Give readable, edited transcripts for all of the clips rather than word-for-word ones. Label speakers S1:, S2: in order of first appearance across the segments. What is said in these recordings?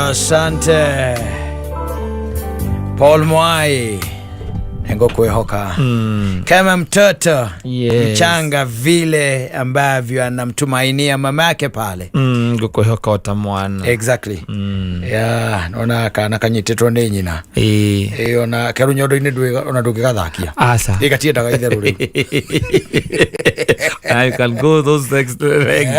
S1: Asante Paul Mwai, ngũkwĩhoka kama mtoto mchanga vile ambavyo anamtumainia mamake pale.
S2: Ngũkwĩhoka o ta mwana.
S1: Exactly. Yeah, nona kana kanyitĩtwo nĩ nyina. Ĩ, ona keru nyondo-inĩ ona ndũngĩgathakia.
S2: Aca.
S1: Ĩ, gatiendaga itherũ rĩu.
S2: I can go those next legs.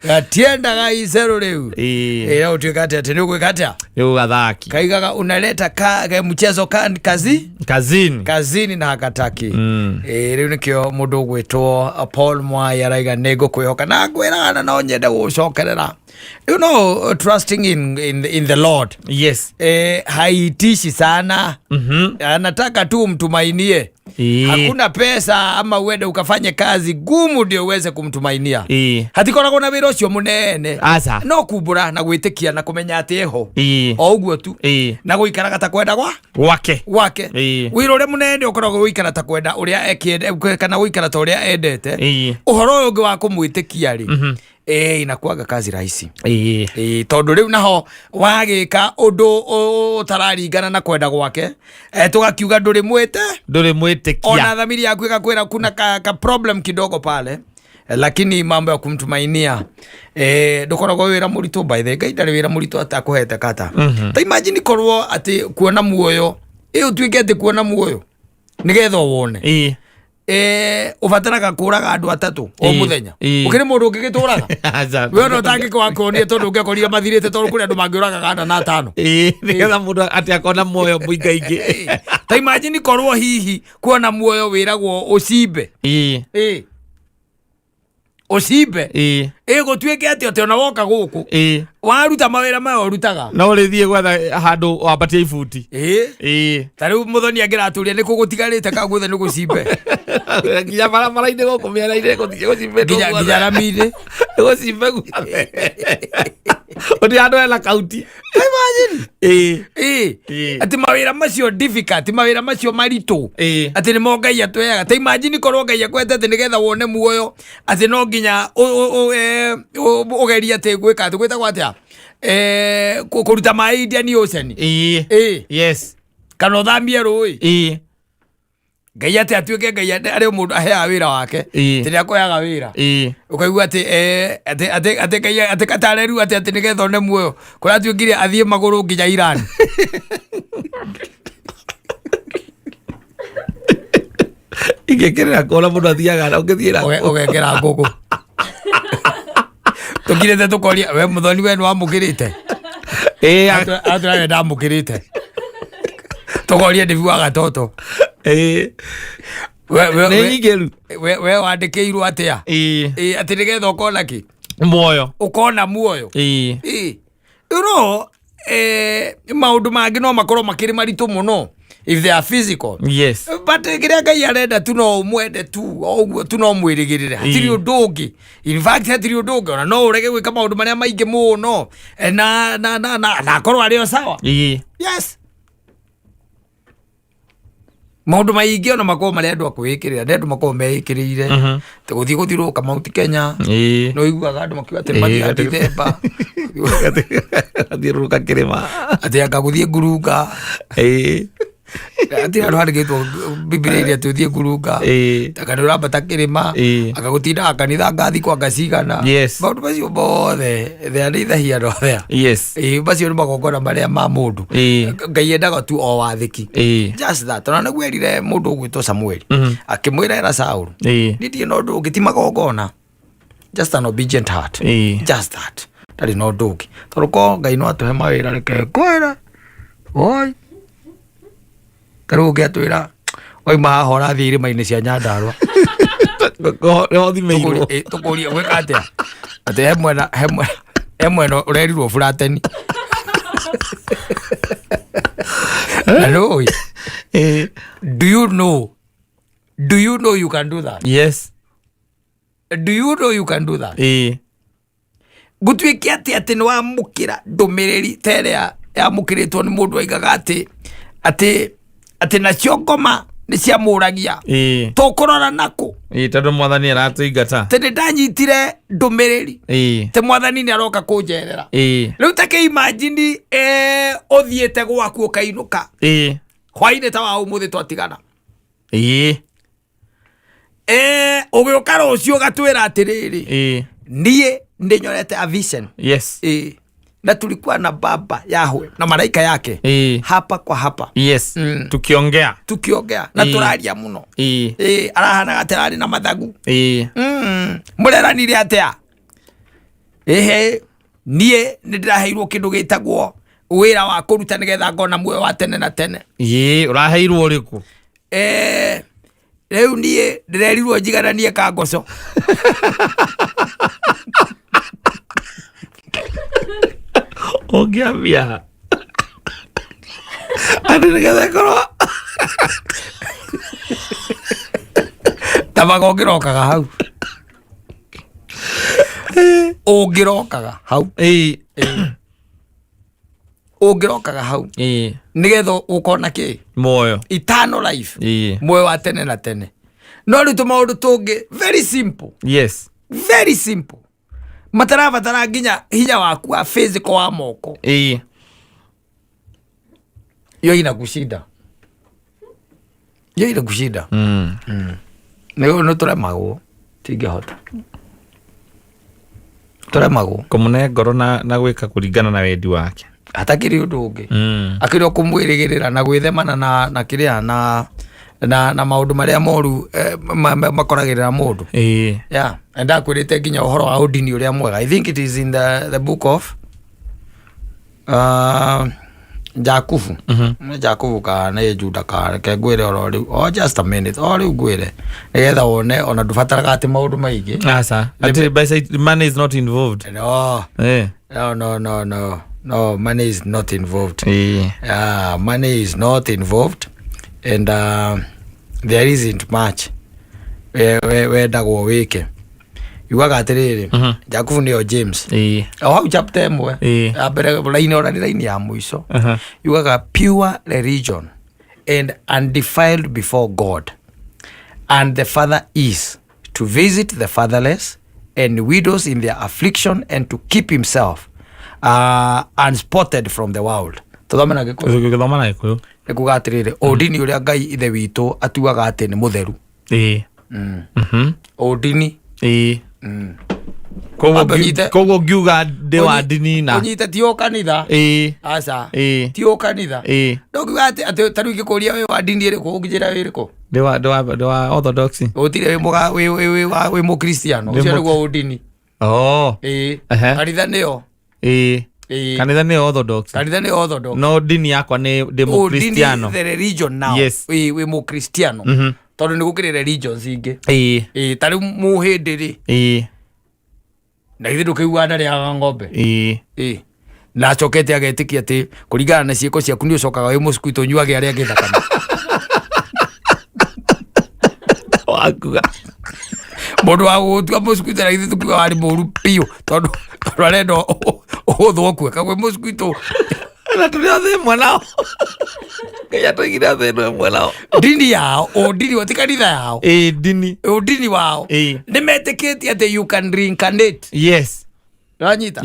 S1: Gatiendaga icerũ rĩu.
S2: Ĩ.
S1: Ĩ, ũtuĩka atĩ nĩ ũgwĩka atĩa?
S2: Nĩ gũgathaki.
S1: Kaigaga unaleta ka mchezo ka, kazi
S2: Kazini.
S1: Kazini na hakataki. Ĩ, rĩu nĩkĩo mũndũ ũgwĩtwo Paul Mwai araiga nĩ ngũkwĩhoka na ngwĩraga na no nyende gũcokerera, trusting in the Lord. Haitishi sana. Anataka tu mtumainie. Hakuna pesa ama uende ukafanye kazi gumu ndio uweze kumtumainia. Hatikoragwo na wĩra ũcio mũnene.
S2: Aca.
S1: No kumbũra na gwĩtĩkia na kũmenya atĩ eho. O ũguo tu. Na gũikaraga ta kwenda gwa
S2: Gwake.
S1: Gwake. Wĩra ũrĩa mũnene ũkoragwo gũikara ta kwenda ũrĩa ekĩende kana gũikara ta ũrĩa endete. Ũhoro ũyũ ũngĩ wa kũmwĩtĩkia rĩ, inakuaga kazi rahisi. Tondũ rĩu naho wagĩka ũndũ ũtararingana na kwenda gwake, tũgakiuga ndũrĩ mwĩte
S2: Ndũrĩ mwĩtĩkia.
S1: Ona dhamiri yaku ĩgakwĩra kuna ka problem kidogo pale. Lakini mambo ya kumtumainia, ndũkoragwo wĩra mũritũ. By the way, Ngai ndarĩ wĩra mũritũ atakũhete kata. Ta imagine korwo atĩ kuona muoyo, ĩ, ũtuĩke atĩ kuona muoyo nĩgetha wone, ũbataraga kũraga andũ atatũ o mũthenya. Ũkĩrĩ mũndũ ũngĩgĩtũraga?
S2: Aca.
S1: We ona ũtangĩkwakonie tondũ ũngĩakorire mathirĩte, tondũ kũrĩ andũ mangĩũragaga ana na atano.
S2: Nĩgetha mũndũ atĩ akona muoyo mũingaingĩ.
S1: Ta imagine korwo hihi kuona muoyo wĩragwo ũcimbe. Ũcimbe. Ĩ, gũtuĩke atĩ ona woka gũkũ, waruta mawĩra maya ũrutaga,
S2: No ũrĩthiĩ gwetha handũ wambatie ibuti.
S1: Ta rĩu mũthoni angĩratũria nĩ kũ gũtigarĩte ka guothe nĩ gũcimbe.
S2: Nginya barabara-inĩ gũkũ mĩena-inĩ gũthiĩ gũcimbĩtwo
S1: nginya
S2: guothe.
S1: Nginya rami-inĩ.
S2: Gũcimbe guothe, gũtirĩ handũ hena kauti.
S1: Imagine. Atĩ mawĩra macio difficult, mawĩra macio maritũ, atĩ nĩmo Ngai atweaga. Ta imagine korwo Ngai akwete atĩ nĩgetha wone muoyo atĩ no nginya ũgerie atĩ gwĩka atĩ gwĩtagwo atĩa, kũruta maĩ Indian Ocean. Kana ũthambie rũĩ. Ngai atĩ atuĩke Ngai arĩ mũndũ aheaga wĩra wake. Atĩ nĩ akũheaga wĩra. Ũkaigua atĩ atĩ Ngai atĩ katareru atĩ nĩgetha one muoyo kũratuĩkire athiĩ magũrũ nginya Iran.
S2: Ingĩkĩrĩra kuona mũndũ athiaga ũngĩthiĩra.
S1: Ũgekĩra ngũkũ tũkirĩte tũkoria, we mũthoni, we nĩwamũkĩrĩte? Atũrawe ndamũkĩrĩte. Tũkoria ndĩbi wa gatoto.
S2: Nĩ nyingĩru.
S1: We wandĩkĩirwo atĩa? Ĩ, atĩ nĩgetha ũkona kĩ?
S2: Muoyo.
S1: Ũkona muoyo. Maũndũ mangĩ no makorwo makĩrĩ maritũ mũno if they are physical, but kĩrĩa Ngai arenda tu no ũmwende tu o ũguo tu, no mwĩrĩgĩrĩre, hatirĩ ũndũ ũngĩ. In fact, hatirĩ ũndũ ũngĩ. Ona no ũrege gwĩka maũndũ marĩa maingĩ mũno, na akorwo arĩ o sawa. Yes, maũndũ maingĩ ona makorwo marĩa andũ akwĩĩkĩrĩra nĩ andũ makorwo meĩkĩrĩire. Ta gũthiĩ gũthiũrũrũka Mount Kenya, nĩ ũiguaga andũ makiuga atĩ mathiaga Dithemba.
S2: Athiũrũrũka kĩrĩma.
S1: Atĩ anga gũthiĩ ngurunga. Atĩ handũ handĩkĩtwo Bibilia-inĩ atĩ ũthiĩ ngurunga? Anga nĩ ũrambata kĩrĩma? Anga gũtindaga kanitha ngathi kwa ngacigana? Maũndũ macio mothe, they are neither here nor there. Ĩ, macio nĩ magongona marĩa ma mũndũ. Ngai endaga tu o wathĩki. Just that. Ona nĩguo erire mũndũ ũgwĩtwo Samueli, akĩmwĩra, era Saũlũ, niĩ ndirĩ na ũndũ ũngĩ ti magongona, just an obedient heart. Just that, ndarĩ na ũndũ ũngĩ, tondũ ko Ngai no atũhe mawĩra, reke ngwĩre, oi, ta rĩu ũngĩatwĩra wauma haha ũrathiĩ irĩma-inĩ cia Nyandarũa.
S2: Nĩho thimĩirwo.
S1: Tũkũrie gwĩka atĩa? Atĩ he mwena ũrerirwo burateni na nũĩ. Do you know you can do that?
S2: Yes.
S1: Do you know you can do that?
S2: Ĩĩ.
S1: Gũtuĩke atĩ nĩ wamũkĩra ndũmĩrĩri ta ĩrĩa yamũkĩrĩtwo nĩ mũndũ aigaga atĩ nacio ngoma. Nĩ ciamũragia. Tũkũrora nakũ?
S2: Ĩĩ, tondũ mwathani aratũingata.
S1: Tĩ nĩ ndanyitire ndũmĩrĩri tĩ mwathani nĩ aroka kũnjerera. Rĩu ta kĩ imagine ũthiĩte gwaku ũkainũka hwainĩ ta wa ũmũthĩ twatigana. Ũgĩũka rũciũ ũgatwĩra atĩrĩrĩ, niĩ nĩ nyorete a vision. Na tulikuwa na baba Yahwe na malaika yake hapa kwa hapa.
S2: Tukiongea.
S1: Tukiongea na tũraria mũno. Arahanaga atĩ ararĩ na mathagu. Mũreranire atĩa? Ĩhĩ, niĩ nĩ ndĩraheirwo kĩndũ gĩtagwo wĩra wa kũruta nĩgetha ngona muoyo wa tene na tene.
S2: Ũraheirwo ũrĩkũ?
S1: Rĩu niĩ ndĩrerirwo njigananie kangoco.
S2: Ũngĩambia atĩ nĩgetha ĩkorwo
S1: Tabaga ũngĩrokaga hau, ũngĩrokaga hau, ũngĩrokaga hau nĩgetha ũkona kĩ?
S2: Muoyo.
S1: Eternal life. Muoyo wa tene na tene. No rĩu tũmaũndũ tũngĩ very simple, very simple, matarabatara nginya hinya waku wa physical wa moko. Hiyo inakushinda, hiyo inakushinda. Nĩ nĩ tũremagwo, tingĩhota, tũremagwo.
S2: Kũmũne ngoro na gwĩka kũringana na wendi wake.
S1: Hatakĩrĩ ũndũ ũngĩ. Akĩrĩ o kũmwĩrĩgĩrĩra na gwĩthemana na kĩrĩa na maũndũ marĩa moru makoragĩrĩra mũndũ. Yeah, na ndakwĩrĩte nginya ũhoro wa ũndini ũrĩa mwega. I think it is in the book of Jakubu. Nĩ Jakubu kana nĩ Juda, kana reke ngwĩre oro rĩu, oh, just a minute, o rĩu ngwĩre nĩgetha wone ona ndũbataraga atĩ maũndũ maingĩ.
S2: Aca, atĩ mbeca, money is not involved.
S1: No. No, no, no, no, no, money is not involved. Yeah, money is not involved and there isn't much wendagwo wĩke. Yugaga atĩrĩrĩ, Jakubu nĩyo James, o hau chapter 1 ya mbere, raini ora nĩ raini ya mũico. Yugaga, "Pure religion and undefiled before God and the Father is to visit the fatherless and widows in their affliction and to keep himself unspotted from the world." Tũthome na Gĩkũyũ.
S2: Gĩthoma na Gĩkũyũ.
S1: Nĩ kuga atĩrĩrĩ, ũndini ũrĩa Ngai Ithe witũ atuaga atĩ nĩ mũtheru. Ũndini.
S2: Koguo
S1: Ambe ũnyite.
S2: Koguo ngiuga ndĩ wa ndini na
S1: Ũnyite, ti o kanitha. Aca. Ti o kanitha. Ndũngiuga atĩ ta rĩu ingĩkũria wĩ wa ndini ĩrĩkũ, ũngĩnjĩra wĩ ĩrĩkũ?
S2: Ndĩ wa Orthodox.
S1: Gũtirĩ wĩ mũga wĩ mũkristiano.
S2: Ndĩ
S1: ũcio nĩguo ũndini.
S2: Oh.
S1: Kanitha nĩyo.
S2: Kanitha nĩ Orthodox.
S1: Kanitha nĩ Orthodox.
S2: No ndini yakwa nĩ ndĩ mũkristiano.
S1: Ũndini, the religion now. Wĩ mũkristiano tondũ nĩ gũkĩrĩ religions ingĩ. Ta rĩu mũhĩndĩ rĩ, na githĩ ndũkĩiguaga ndarĩaga ng'ombe? Na acokete agetĩkia atĩ kũringana na ciĩko ciaku nĩ ũcokaga wĩ mũcukuitũ ũnyuage arĩa angĩ thakame.
S2: Wakuga.
S1: Mũndũ wa gũgũtua mũcukuitũ, na githĩ tũkiuga warĩ mũru biũ, tondũ arenda ũhũthwo kue kagwe mũcukuitũ.
S2: Na tũrĩ othe ĩmwe nao. Ngai atũigire thĩ ĩno ĩmwe nao.
S1: Ndini yao, ũndini wa, ti kanitha yao.
S2: Ĩĩ, ndini.
S1: Ũndini wao nĩ metĩkĩtie atĩ you can reincarnate. Ũranyita?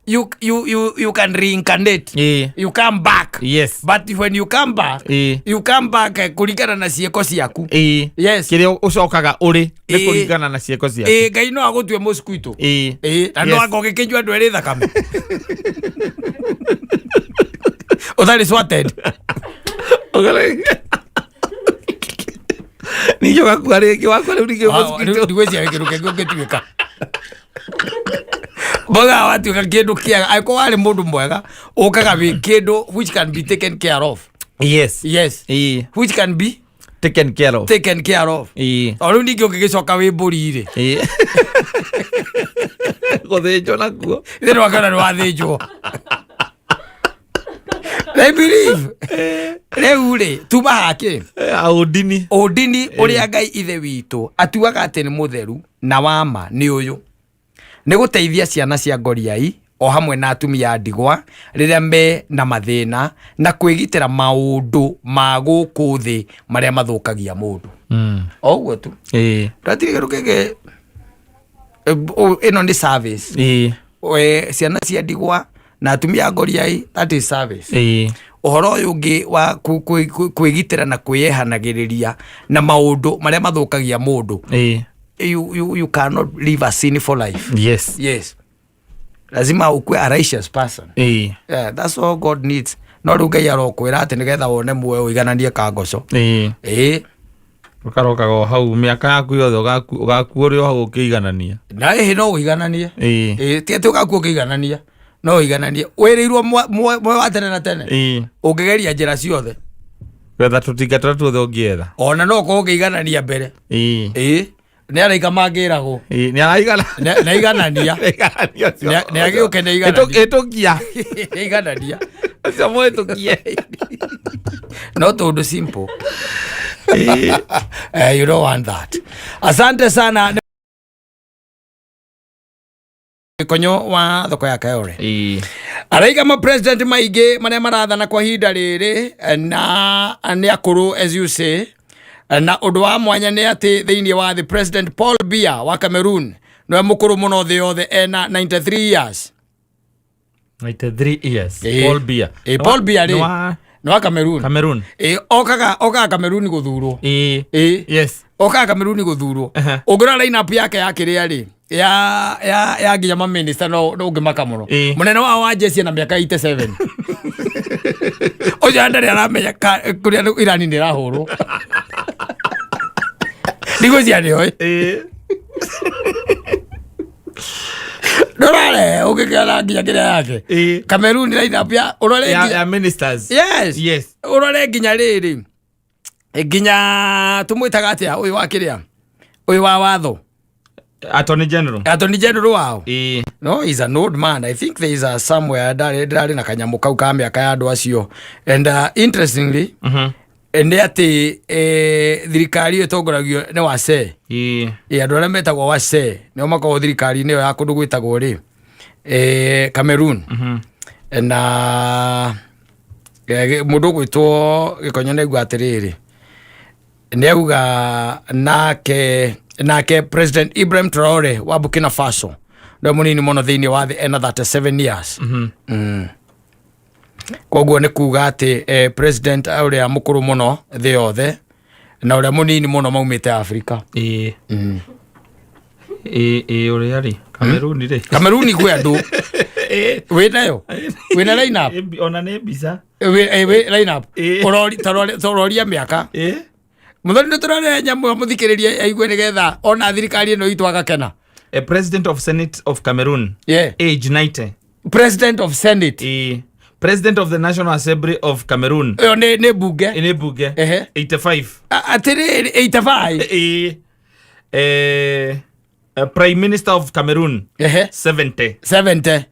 S1: You can reincarnate. You come back. But when you come back, you come back kũringana na ciĩko ciaku.
S2: Kĩrĩa ũcokaga ũrĩ nĩ kũringana na ciĩko ciaku.
S1: Ĩĩ, Ngai no agũtue mũcukuitũ. Ĩĩ, na no anga ũgĩkĩnyua andũ erĩ thakame ũtarĩ swatted.
S2: Ningĩ ũgakua rĩngĩ, wakua rĩu ningĩ mũcukuitũ.
S1: Ndigwĩciria kĩndũ kĩngĩ ũngĩtuĩka mboga watuĩka kĩndũ kĩega. Angĩkorwo warĩ mũndũ mwega, ũkaga wĩ kĩndũ which can be taken care of. Which can be
S2: Taken care of.
S1: Taken care of. O rĩu ningĩ ũngĩgĩcoka wĩ mbũri rĩ?
S2: Gũthĩnjwo nakuo.
S1: Ithe nĩwakĩona nĩ wathĩnjwo. I believe rĩu rĩ, tuma hakĩ
S2: Ũndini.
S1: Ũndini ũrĩa Ngai Ithe witũ atuaga atĩ nĩ mũtheru na wama nĩ ũyũ: nĩ gũteithia ciana cia ngoriai O hamwe na atumia a ndigwa rĩrĩa me na mathĩna na kwĩgitĩra maũndũ ma gũkũ thĩ marĩa mathũkagia mũndũ. O ũguo tu. Ndatirĩ kĩndũ kĩngĩ. Ĩno nĩ service. Ciana cia ndigwa na atumia a ngoriai, that is service. Ũhoro ũyũ ũngĩ wa kwĩgitĩra na kwĩyehanagĩrĩria na maũndũ marĩa mathũkagia mũndũ, you cannot live a sinful life. Yes, lazima ukue a righteous person. Yeah, that's all God needs. No rĩu Ngai arokwĩra atĩ nĩgetha wone muoyo ũigananie kangoco. Ĩĩ.
S2: Ũkarokaga o hau mĩaka yaku yothe, ũgakua ũrĩ o hau ũkĩiganania.
S1: Na ĩhĩ no ũigananie. Ĩĩ, ti atĩ ũgakua ũkĩiganania, no ũigananie wĩrĩirwo muoyo wa tene na tene. Ũngĩgeria njĩra ciothe
S2: gwetha tũtinga tũrĩa tuothe ũngĩetha.
S1: Ona no ũkorwo ũkĩiganania mbere. Ĩĩ, nĩ araika mangĩragwo.
S2: Ĩĩ, nĩ araigana.
S1: Nĩ aiganania.
S2: Nĩ ũcio.
S1: Nĩ agĩũke nĩ aiganania.
S2: Ĩtũkia.
S1: Nĩ aiganania.
S2: Ũcio mũhĩtũkie.
S1: No tũndũ simple. You don't want that. Asante sana, Gĩkonyo wa thoko ya Kayore. Araiga ma president maingĩ marĩa marathana kwa ihinda rĩrĩ na nĩ akũrũ, as you say, na ũndũ wa mwanya nĩ atĩ thĩinĩ wa thĩ President Paul Biya wa Cameroon nĩwe mũkũrũ mũno thĩ yothe, ena 93 years.
S2: 93 years. Paul Biya.
S1: Paul Biya rĩ
S2: Nĩ wa
S1: nĩ wa Cameroon.
S2: Cameroon.
S1: Okaga Cameroon gũthurwo. Okaga Cameroon gũthurwo. Ũngĩrora line-up yake ya kĩrĩa rĩ ya nginya maminista, no ũngĩmaka mũno. Mũnene wao wa jeshi na mĩaka 87, ũcio ndarĩ aramenya kũrĩa Irani nĩ ĩrahũrwo, ndigwĩciria nĩoĩ. Ndũrare ũngĩkĩona nginya kĩrĩa yake. Cameroon line-up ya ũrore
S2: Ya,
S1: nginya
S2: ya ministers.
S1: Yes. Ũrore nginya rĩrĩ, nginya tũmwĩtaga atĩa ũyũ wa kĩrĩa, ũyũ wa watho?
S2: Attorney General.
S1: Attorney General wao. No, he's an old man. I think there is a somewhere ndarĩ ndĩrarĩ na kanyamũ kau ka mĩaka ya andũ acio, and interestingly, nĩ atĩ thirikari ĩyo ĩtongoragio nĩ wacee. Andũ arĩa metagwo wacee nĩo makoragwo thirikari-inĩ ĩyo ya kũndũ gwĩtagwo rĩ Cameroon. Na mũndũ ũgwĩtwo Gĩkonyo nĩ auga atĩrĩrĩ, nĩ auga nake President Ibrahim Traore wa Burkina Faso nĩwe mũnini mũno thĩinĩ wa thĩ, ena 37 years. Koguo nĩ kuga atĩ president ũrĩa mũkũrũ mũno thĩ yothe na ũrĩa mũnini mũno maumĩte Afrika.
S2: Ĩĩ, ũrĩa rĩ Cameroon rĩ?
S1: Cameroon kwĩ andũ wĩ nayo, wĩna line up.
S2: Ona nĩ mbica.
S1: Wĩ line up. Ũrori- tũroria mĩaka. Mũthoni, nĩ tũrore nyamũ ĩyo mũthikĩrĩrie aigue nĩgetha ona thirikari ĩno itũ agakena.
S2: A president of Senate of Cameroon, age 90.
S1: President of Senate.
S2: President of the National Assembly of Cameroon.
S1: Ĩyo nĩ bunge.
S2: Nĩ bunge. 85.
S1: Atĩrĩrĩ, 85.
S2: Prime Minister of Cameroon, 70.
S1: 70.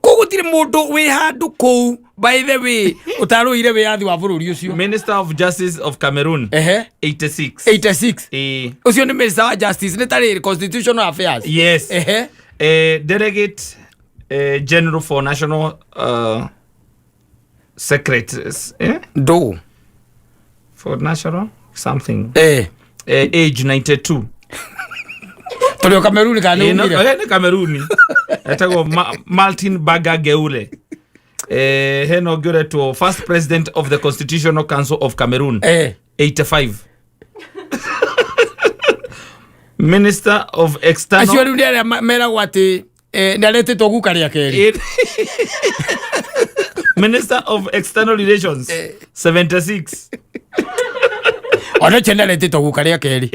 S1: Kũu gũtirĩ mũndũ wĩ handũ kũu, by the way, ũtarũire wĩyathi wa bũrũri ũcio.
S2: Minister of Justice of Cameroon, 86.
S1: 86. Ũcio nĩ minister wa justice, nĩ tarĩrĩ constitutional affairs.
S2: Yes. Delegate General for National Secrets, eh?
S1: Ndũ.
S2: For national something. Age 92.
S1: Tũrĩ o Cameroon kana nĩ
S2: No,
S1: umire?
S2: nĩ Cameroon. Etagwo Martin Baga Geule. Hena ũngĩ ũretwo first president of the Constitutional Council of Cameroon, 85. Minister of
S1: Acio
S2: External
S1: rĩu nĩ arĩa meragwo atĩ nĩ aretĩtwo guka rĩa kerĩ.
S2: Minister of External Relations, 76.
S1: Ona ũcio nĩ aretĩtwo guka rĩa kerĩ.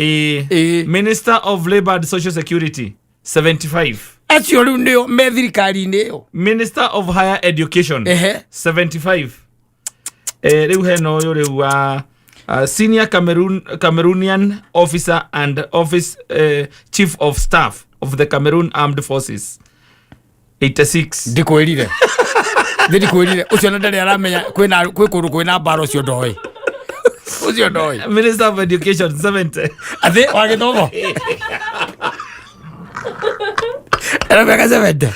S2: Minister of Labor and Social Security, 75.
S1: Acio rĩu nĩo me thirikari-inĩ ĩyo.
S2: Minister of Higher Education, 75. Rĩu hena ũyũ rĩu wa senior Cameroonian officer and office chief of staff of the Cameroon Armed Forces, 86.
S1: Ndikwĩrire, thĩ ndikwĩrire, ũcio na ndarĩ aramenya kwĩna kwĩ kũndũ kwĩna mbara, ũcio ndoĩ, ũcio ndoĩ.
S2: Minister of Education, 70.
S1: Athĩ wa gĩthomo ena mĩaka 70.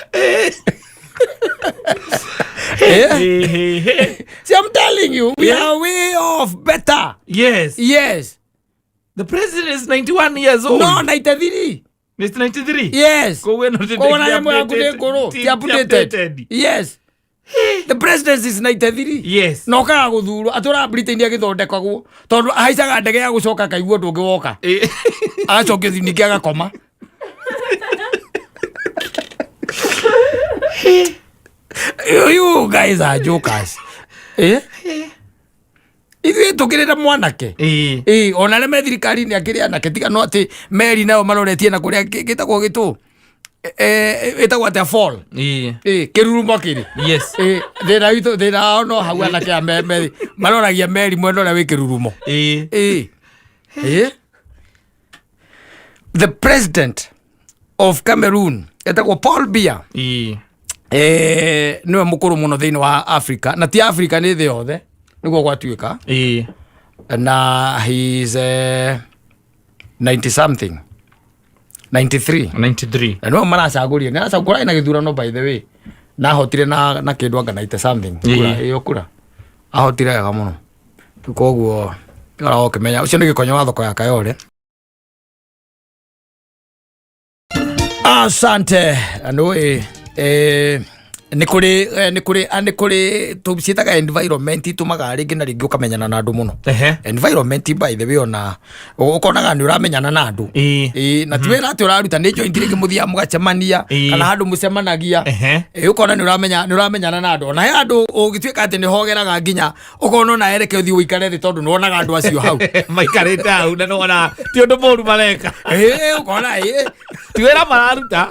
S1: Eh?
S2: Hey, hey, hey.
S1: See, I'm telling you, we
S2: Yeah.
S1: are way off better.
S2: Yes.
S1: Yes.
S2: The president is 91 years old.
S1: No, 93.
S2: It's 93.
S1: Yes.
S2: Koguo ĩno ti-
S1: Koguo na
S2: ti
S1: nyamũ yaku nĩ
S2: updated.
S1: ngũrũ,
S2: Ti-
S1: ti updated.
S2: updated.
S1: Yes. The president is 93.
S2: Yes.
S1: Na okaga gũthurwo atũraga Britain agĩthondekagwo tondũ ahaicaga ndege ya gũcoka akaigua ũndũ ũngĩ woka. Agacokio ningĩ agakoma. You guys are jokers. Eh? Ithuĩ tũkĩrĩ na mwanake. Ĩĩ, ona arĩa me thirikari-inĩ akĩrĩ anake tiga no atĩ meri nayo maroretie na kũrĩa gĩtagwo gĩtũ ĩtagwo atĩa fall. Ĩĩ, kĩrurumo kĩrĩ.
S2: Yes.
S1: Ĩĩ, thĩna witũ thĩna wao no hau anake a maroragia meri mwena ũrĩa wĩ kĩrurumo. Ĩĩ. Ĩĩ. The president of Cameroon etagwo Paul Biya. Nĩwe mũkũrũ mũno thĩinĩ wa Africa na ti Africa nĩ thĩ yothe nĩguo gwatuĩka. Na he is 90 something 93.
S2: 93.
S1: Na nĩwe maracagũrire nĩ aracagũra na gĩthurano by the way na ahotire na kĩndũ anga 90 something kura ĩyo kura ahotire wega mũno koguo ora ũkĩmenya ũcio nĩ gĩkonyo wa thoko ya Kayole. Asante. Nĩ nĩ kũrĩ nĩ kũrĩ nĩ kũrĩ tũciĩtaga environment itũmaga rĩngĩ na rĩngĩ ũkamenyana na andũ mũno. Environment by the way ona ũkonaga nĩ ũramenyana na andũ. Ĩĩ, na ti wĩra atĩ ũraruta nĩ joint rĩngĩ mũthiaga mũgacemania kana handũ mũcemanagia. Ĩĩ, ũkona nĩ ũramenya nĩ ũramenyana na andũ ona he handũ ũgĩtuĩka atĩ nĩ hogeraga nginya ũkona ona ereke ũthiĩ ũikare thĩ tondũ nĩ wonaga andũ acio hau.
S2: Maikarĩte hau na nĩwona ti ũndũ mũru mareka.
S1: Ĩĩ, ũkona ĩĩ.
S2: Ti wĩra mararuta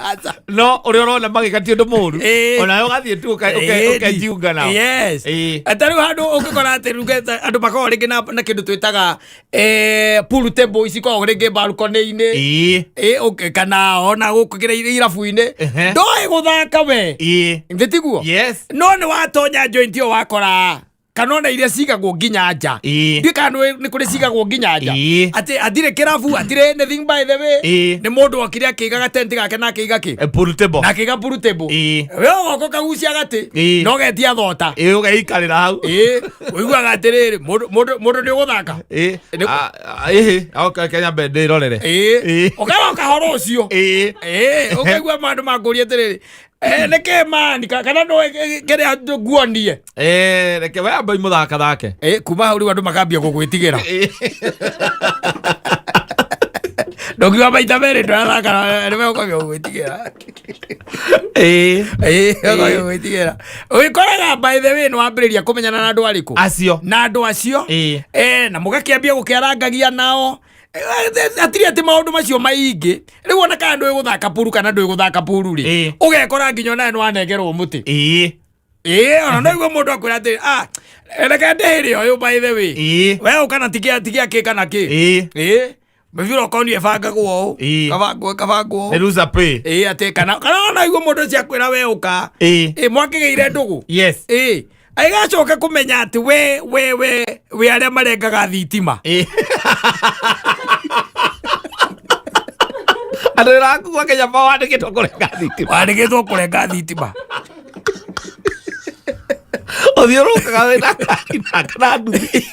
S2: no ũrĩa ũrona magĩka ti ũndũ mũru. Onawe ũgathiĩ tu ũkejiunga nao.
S1: Yes. Ta rĩu handũ ũngĩkora atĩ ruge andũ makoragwo rĩngĩ na kĩndũ twĩtaga pool table ici ikoragwo rĩngĩ balcony-inĩ. Ĩĩ, kana ona gũkũ kĩrĩa irabu-inĩ. Ndoĩ gũthaka we. Nĩ tiguo?
S2: Yes.
S1: No nĩ watonya joint ĩyo wakora kana ona iria cigagwo nginya nja. Ndiũĩ kana nĩ kũrĩ cigagwo nginya nja. Atĩ atirĩ kĩrabu, atirĩ anything by the way. Nĩ mũndũ okire akĩiga gatenti gake na akĩiga kĩ?
S2: Pool table.
S1: Na akĩiga pool table. We ũgoka ũkagucia gatĩ na ũgetia thota.
S2: Ĩĩ, ũgeikarĩra hau.
S1: Ĩĩ, ũiguaga atĩrĩrĩ, mũndũ nĩ ũgũthaka.
S2: Ĩhĩ, okay, Kenya mbere ndĩrorere.
S1: Ĩĩ. Ũkaroka horo ũcio. Ĩĩ, ũkaigua mandũ makũria atĩrĩrĩ, nĩkĩ mani kana no kĩrĩa nguonie.
S2: Reke we amba imũthaka thake.
S1: Kuma hau rĩu andũ makambia gũgwĩtigĩra. Ndũngiuga maita merĩ ndũrathaka nĩ megũkambia gũgwĩtigĩra. Ũkambia gũgwĩtigĩra. Ũgĩkoraga by the way nĩ wambĩrĩria kũmenyana na andũ arĩkũ?
S2: Acio.
S1: Na andũ acio. Na mũgakĩambia gũkĩarangagia nao. Hatirĩ atĩ maũndũ macio maingĩ. Rĩu ona kana ndũĩ gũthaka puru kana ndũĩ gũthaka puru rĩ, ũgekora nginya onawe nĩ wanengerwo mũtĩ. Ona no iguo mũndũ akwĩra atĩ, reke ndĩhĩre ũyũ by the way. We ũka na tigia kĩ kana kĩ. Mĩbira ũkonio ĩbangagwo ũũ. Kabangwo, kabangwo ũũ.
S2: Nĩ loser pay.
S1: Atĩ kana ona iguo mũndũ ũcio akwĩra we ũka. Mwakĩgĩire ndũgũ.
S2: Yes.
S1: Aigacoka kũmenya atĩ we arĩa marengaga thitima.
S2: Andũ ĩraku Kenya Power wandĩkĩtwo kũrenga thitima.
S1: Wandĩkĩtwo kũrenga thitima.
S2: Ũthiũrũrũkaga wĩna ngari na kana nduthi.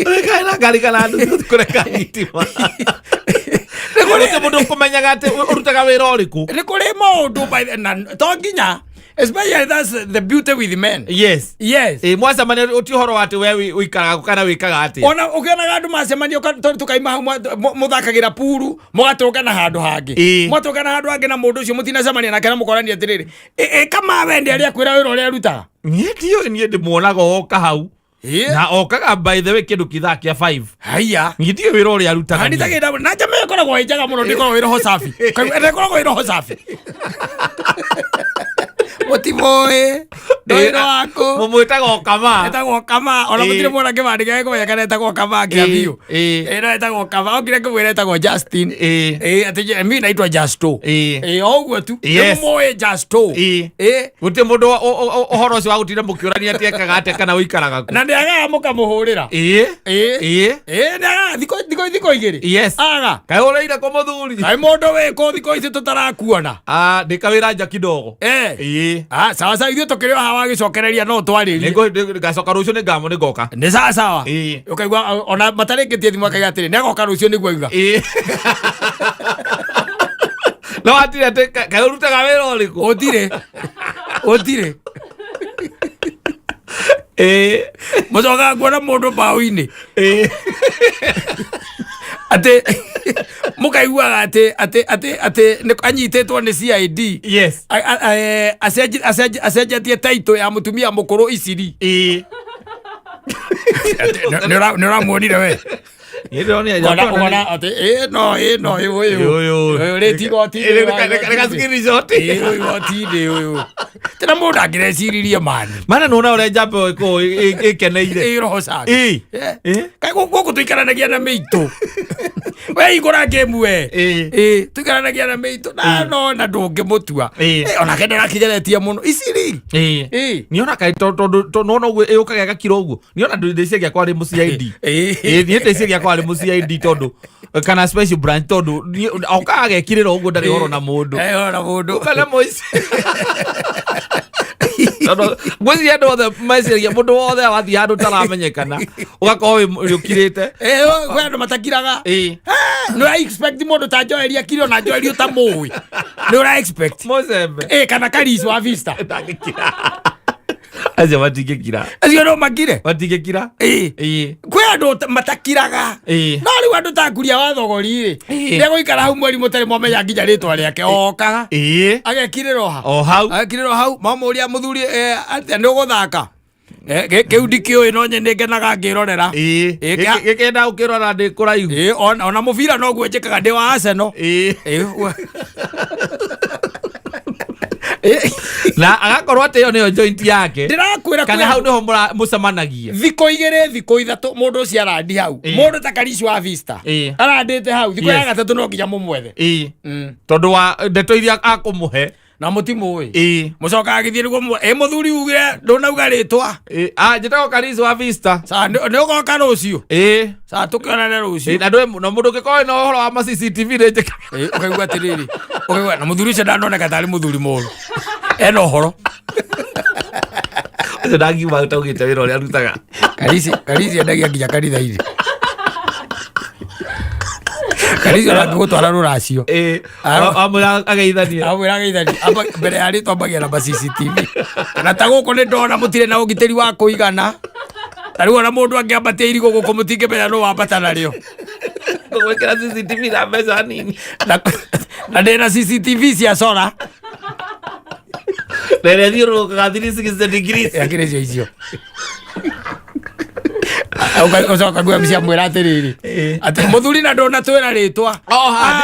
S2: Ũrĩkaga na ngari kana nduthi ũthiĩ kũrenga thitima.
S1: Nĩ kũrĩ
S2: Gũtirĩ mũndũ ũkũmenyaga atĩ ũrutaga wĩra ũrĩkũ.
S1: Nĩ kũrĩ maũndũ by the, na to nginya, especially that's the beauty with men.
S2: Yes.
S1: Yes.
S2: Mwacemania ũti ũhoro wa atĩ we ũikaraga kũ kana wĩkaga atĩa.
S1: Ona ũkĩonaga andũ macemania tondũ tũkaima hau mũthakagĩra puru, mũgatũngana handũ hangĩ. Mwatũngana handũ hangĩ na mũndũ ũcio mũtinacemania nake na mũkorania atĩrĩrĩ, kama we nĩ arĩa akwĩra wĩra ũrĩa arutaga.
S2: Niĩ ndiũĩ, niĩ ndĩmuonaga oka hau. Na okaga by the way kĩndũ kĩthaa kĩa 5.
S1: Haiya.
S2: Niĩ ndiũĩ wĩra ũrĩa arutaga.
S1: Hani
S2: niĩ.
S1: ta na njama ĩkoragwo ĩ njega mũno, ndĩkoragwo ĩ roho safi. Kaigua, ĩkoragwo ĩ roho safi. Mũtimoĩ. Ndũĩ waku.
S2: Mũmwĩtaga o Kama.
S1: Etagwo Kama, ona mũtirĩ mwona kĩbandĩ gĩake kũmenya kana etagwo Kama kĩa biũ. Ĩno etagwo Kama, okire kĩmwĩra etagwo Justin. Atĩ mimi naitwa Justo. O ũguo tu. Nĩmũmũĩ Justo.
S2: Gũtirĩ mũndũ ũhoro ũcio wa gũtinda mũkĩũrania atĩ ekaga atĩa kana ũikaraga kũ.
S1: Na nĩagaga mũkamũhũrĩra. Nĩagaga thikũ thikũ thikũ igĩrĩ. Aga.
S2: Kaĩ ũrĩire kũ mũthuri?
S1: Kaĩ mũndũ wĩ kũ thikũ ici tũtarakuona?
S2: Ah, ndĩ kawĩra nja kidogo.
S1: Ah, sawa sawa, ithuĩ tũkĩrĩ o haha wagĩcokereria no twarĩrie.
S2: Ngacoka rũciũ nĩngamũ nĩngoka.
S1: Nĩ sawa sawa. Ũkaigua ona matarĩkĩtie thimũ akaiga atĩrĩ nĩagoka rũciũ nĩguo aiga.
S2: No hatirĩ atĩ kaĩ ũrutaga wĩra ũrĩkũ?
S1: Gũtirĩ. Gũtirĩ. Mũcokaga kuona mũndũ mbaũ-inĩ. Atĩ mũkaiguaga atĩ atĩ atĩ atĩ anyitĩtwo nĩ CID. Acenjetie taitũ ya mũtumia mũkũrũ Iciri. Nĩ ũramuonire we? Ũkona atĩ ĩ no ĩ no ĩ ũyũ. Ũyũ rĩ ti igoti-inĩ. Ĩ ũyũ igoti-inĩ ũyũ. Tena mũndũ angĩreciririe mani.
S2: Mana nona ũrĩa njamba ĩyo ĩkoragwo ĩkeneire.
S1: Ĩ roho safi. Kaĩ gũkũ tũikaranagia na mĩitũ. We hingũra game we. Ĩ tũikaranagia na mĩitũ na no na ndũngĩmũtua. Onake ndarakigeretie mũno. Iciri.
S2: Niona kaĩ tondũ nona ũguo ĩũkaga ĩgakira ũguo. Niona ndĩciragia kwarĩ mũ CID. Niĩ ndĩciragia kwarĩ mũ CID tondũ kana special branch tondũ okaga agekirĩra ũguo ndarĩ ũhoro na mũndũ.
S1: Ũhoro na mũndũ.
S2: Kana mũici. Tondũ ngwĩciria andũ othe meciragia mũndũ wothe wathiĩ handũ ũtaramenyekana ũgakorwo wĩ ũkirĩte.
S1: Kwĩ andũ matakiraga. Nĩ ũra expect mũndũ ta Joel akire ona Joel ũtamũĩ. Nĩ ũra expect.
S2: Mũcembe.
S1: Kana Karis wa Vista.
S2: Ndangĩkira. Acio matingĩkira.
S1: Acio no makire.
S2: Matingĩkira.
S1: Kwĩ andũ matakiraga. No rĩu andũ ta Kuria wa Thogori rĩ, nĩegũikara hau mweri mũtarĩ mwamenya nginya rĩtwa rĩake okaga. Agekirĩra ha.
S2: O hau.
S1: Agekirĩra hau, mamũria mũthuri atĩa nĩ ũgũthaka? Kĩu ndikĩũĩ no nĩ ngenaga ngĩrorera.
S2: Gĩkĩenda gũkĩrora ndĩ kũraihu.
S1: Ona mũbira noguo njĩkaga ndĩ wa Arsenal.
S2: Na agakorwo atĩ ĩyo nĩyo joint yake.
S1: Ndĩrakwĩra
S2: kana hau nĩho mũcemanagia.
S1: Thikũ igĩrĩ thikũ ithatũ mũndũ ũcio arandi hau. Mũndũ ta Karish wa Vista. Arandĩte hau thikũ ya gatatũ no nginya mũmwethe.
S2: Tondũ wa ndeto iria akũmũhe.
S1: Na mũtimũĩ. Mũcokaga gĩthiĩ nĩguo ĩ mũthuri ugire ndũnauga rĩtwa.
S2: Njĩtagwo Karish wa Vista.
S1: Sawa, nĩ ũgoka rũciũ. Sawa, tũkĩonane rũciũ.
S2: Na mũndũ ũngĩkorwo wĩna ũhoro wa ma CCTV nĩ njĩkaga.
S1: Ũkaigua atĩrĩrĩ, ũkaigua na mũthuri ũcio ndanoneka tarĩ mũthuri mũru. Ena ũhoro.
S2: Ũcio ndangiuma ũtaugĩte wĩra ũrĩa arutaga.
S1: Karisi endagia nginya kanitha-inĩ. Karisi ona angĩgũtwara rũracio.
S2: Amwĩra ageithanie.
S1: Amwĩra ageithanie. Mbere ya rĩtwa ambagia na ma CCTV. Kana ta gũkũ nĩ ndona mũtirĩ na ũgitĩri wa kũigana. Ta rĩu ona mũndũ angĩambatia irigũ gũkũ mũtingĩmenya nũ wambata narĩo.
S2: Ngũgwĩkĩra CCTV na mbeca nini.
S1: Na ndĩna CCTV cia solar.
S2: Na ĩrĩa ĩthiũrũrũkaga 360 degrees.
S1: Akĩrĩ icio icio. Ũcoka ngua mcia mwĩra atĩrĩrĩ. Atĩ mũthuri na ndũnatwĩra rĩtwa.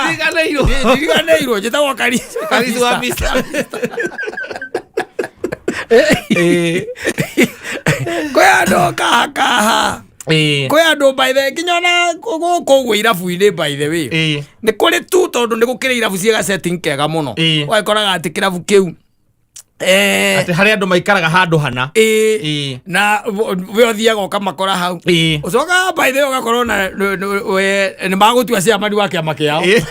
S2: Ndiriganĩirwo.
S1: Ndiriganĩirwo njĩtagwo Karisi.
S2: Karisi wa Vista.
S1: Kwĩ andũ kaha kaha. Kwĩ andũ by the nginya ona gũkũ ũguo irabu-inĩ by the way. Nĩ kũrĩ tu tondũ nĩ gũkĩrĩ irabu ciĩga setting kega mũno. Ũgagĩkoraga atĩ kĩrabu kĩu
S2: Atĩ harĩ andũ maikaraga handũ hana.
S1: Na we ũthiaga ũkamakora hau. Ũcokaga by the way ũgakorwo na nĩ magũtua chairman wa kĩama kĩao.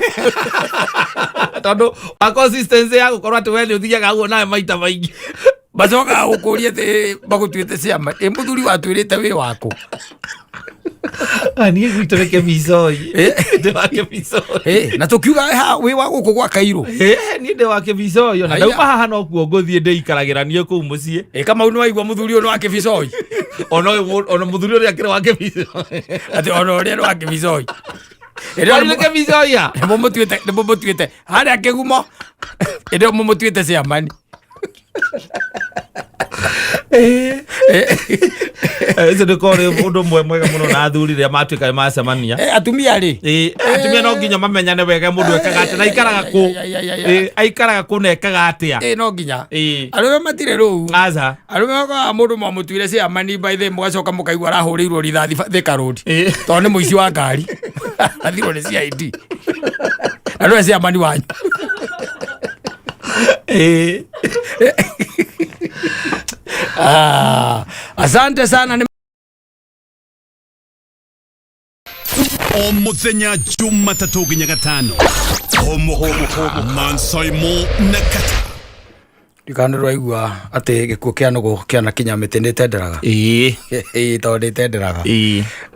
S2: Tondũ wa consistency ya gũkorwo atĩ we nĩ ũthiaga ũguo nawe maita maingĩ.
S1: Macokaga gũkũria atĩ magũtuĩte chairman. Ĩ mũthuri watwĩrĩte wĩ wakũ.
S2: Niĩ gwitũ nĩ Kĩbicoi. Ndĩ wa Kĩbicoi.
S1: Na tũkiuga ha wĩ wa gũkũ gwa Kairũ.
S2: Niĩ ndĩ wa Kĩbicoi ona ndauma haha no kuo ngũthiĩ ndĩikaragĩra niĩ kũu mũciĩ.
S1: Kamau nĩ waigua mũthuri ũyũ nĩ wa Kĩbicoi.
S2: Ona ona mũthuri ũrĩa akĩrĩ wa Kĩbicoi.
S1: Atĩ ona ũrĩa nĩ wa Kĩbicoi.
S2: Nĩ Kĩbicoi ya?
S1: Nĩ mũmũtuĩte harĩa Kĩgumo. Ĩrĩa mũmũtuĩte chairman.
S2: Ũcio nĩ korwo ũndũ ũmwe mwega mũno na athuri rĩrĩa matuĩka nĩ macemania.
S1: Atumia rĩ.
S2: Ĩĩ, atumia no nginya mamenyane wega mũndũ ekaga atĩa na aikaraga kũ.
S1: Ai, ai, ai, ai.
S2: Ĩĩ, aikaraga kũ na ekaga atĩa.
S1: No nginya. Arũme matirĩ rũu.
S2: Aca.
S1: Arũme makoraga mũndũ mwamũtuire chairman by the mũgacoka mũkaigua arahũrĩirwo rithathi Thika Road. Tondũ nĩ mũici wa ngari. Athirwo nĩ CID. Na nĩwe chairman wanyu. Ah, asante sana nĩ
S3: O muthenya Jumatatũ nginya Gatano, Homoka Mansaimo na Kata.
S1: Ndikana rwaigua atĩ gĩkuũ kĩa nũgũ kĩanakinya mĩtĩ nĩ ĩtenderaga. Ĩĩ, tondũ nĩ ĩtenderaga.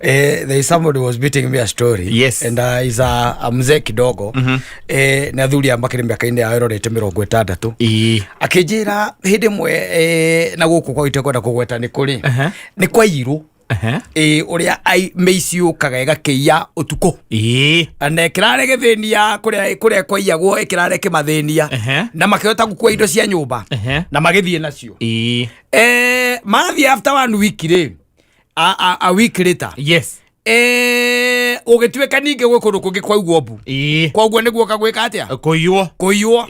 S1: There is somebody was beating me a story. And is a mzee kidogo. Nĩ athuri aya makĩrĩ mĩaka-inĩ yao ĩrorete 60. Akĩnjĩra hĩndĩ ĩmwe na gũkũ kwa itekwenda kũgweta nĩ kũrĩ. Nĩ kwaiyirwo. Ũrĩa mĩici yũkaga ĩgakĩiya ũtukũ. Na ĩkĩrare gĩthĩnia kũrĩa kwaiyagwo, ĩkĩrare kĩmathĩnia. Na makĩhota gũkua indo cia nyũmba. Na magĩthiĩ nacio. Mathiĩ after 1 week rĩ, a week later. Ũgĩtuĩka ningĩ gwĩ kũndũ kũngĩ kwaigwo mbu. Koguo nĩguo kagwĩka atĩa?
S2: Kũiywo.
S1: Kũiywo.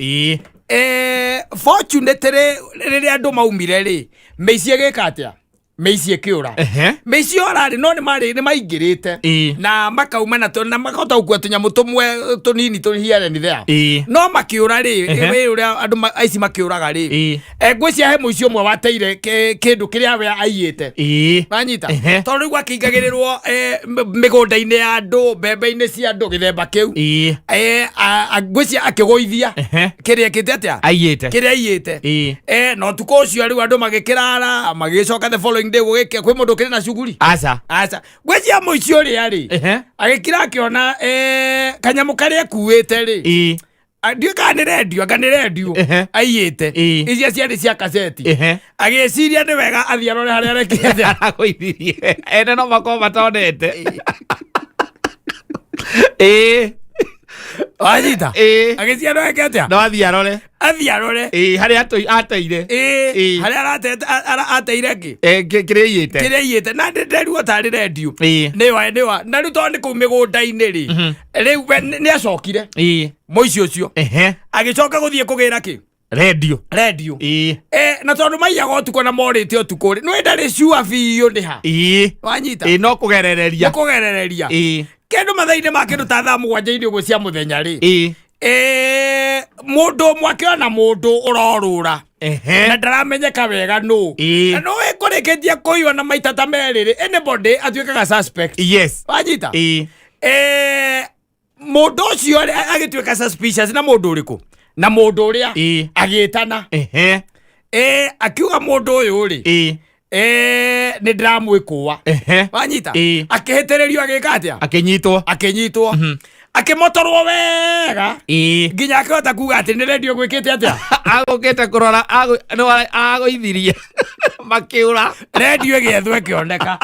S1: Fortunately rĩrĩa andũ maumire rĩ, mĩici ĩgĩka atĩa? Mĩici ĩkĩũra. Mĩici yora rĩ, no nĩ maingĩrĩte. Na makauma na na makahota gũkua tũnyamũ tũmwe tũnini tũ here and there. No makĩũra rĩ, wĩ ũrĩa andũ aici makĩũraga rĩ. Ngwĩciria he mũici ũmwe wateire kĩndũ kĩrĩa we aiyĩte. Wanyita? Tondũ rĩu akĩingagĩrĩrwo, mĩgũnda-inĩ ya andũ, mbembe-inĩ cia andũ, gĩthemba kĩu. Ngwĩciria akĩgũithia. Kĩrĩa ekĩte atĩa?
S2: Aiyĩte.
S1: Kĩrĩa aiyĩte. Na ũtukũ ũcio rĩu andũ magĩkĩrara, magĩcoka the following day gũgĩkĩa, kwĩ mũndũ ũkĩrĩ na cuguri?
S2: Aca.
S1: Aca. Ngwĩciria mũici ũrĩa rĩ, agĩkira akĩona, kanyamũ karĩa akuĩte rĩ. Ndiũĩ kana nĩ rendio, anga nĩ rendio. Aiyĩte. Icio ciarĩ cia kaseti. Agĩciria nĩ wega athiĩ arore harĩa arekete.
S2: Aragũithirie. Ene no makorwo matonete.
S1: Wanyita? Agĩciria no eke atĩa?
S2: No athiĩ arore.
S1: Athiĩ arore.
S2: Harĩa ateire.
S1: Harĩa ateire kĩ?
S2: Kĩrĩa aiyĩte.
S1: Kĩrĩa aiyĩte. Na nderuo tarĩ rendio. Nĩwa, nĩwa. Na rĩu tondũ nĩ kũu mĩgũnda-inĩ rĩ. Rĩu we nĩ acokire. Mũici ũcio. Agĩcoka gũthiĩ kũgĩra kĩ?
S2: Rendio.
S1: Rendio. Na tondũ maiyaga ũtukũ na morĩte ũtukũ rĩ, nĩwe ndarĩ sure biũ nĩ ha. Wanyita?
S2: No kũgerereria.
S1: Nĩ kũgerereria. Kĩndũ mathaa-inĩ ma kĩndũ ta thaa mũgwanja-inĩ ũguo cia mũthenya rĩ. Mũndũ ũmwe akĩona mũndũ ũrorũra. Na ndaramenyeka wega nũ. Na nũ ĩkũrĩkĩtie kũiywo na maita ta merĩ rĩ, anybody atuĩkaga suspect. Wanyita? Mũndũ ũcio rĩ, agĩtuĩka suspicious na mũndũ ũrĩkũ? Na mũndũ ũrĩa agĩtana. Akiuga mũndũ ũyũ rĩ, nĩ ndĩramwĩkũa. Wanyita? Akĩhĩtĩrĩrio agĩka atĩa?
S2: Akĩnyitwo.
S1: Akĩnyitwo. Akĩmotorwo wega. Nginya akĩhota kuga atĩ nĩ rendio gwĩkĩte atĩa?
S2: Agũkĩte kũrora, nĩ agũithirie. Makĩũra.
S1: Rendio ĩgĩethwo ĩkĩoneka.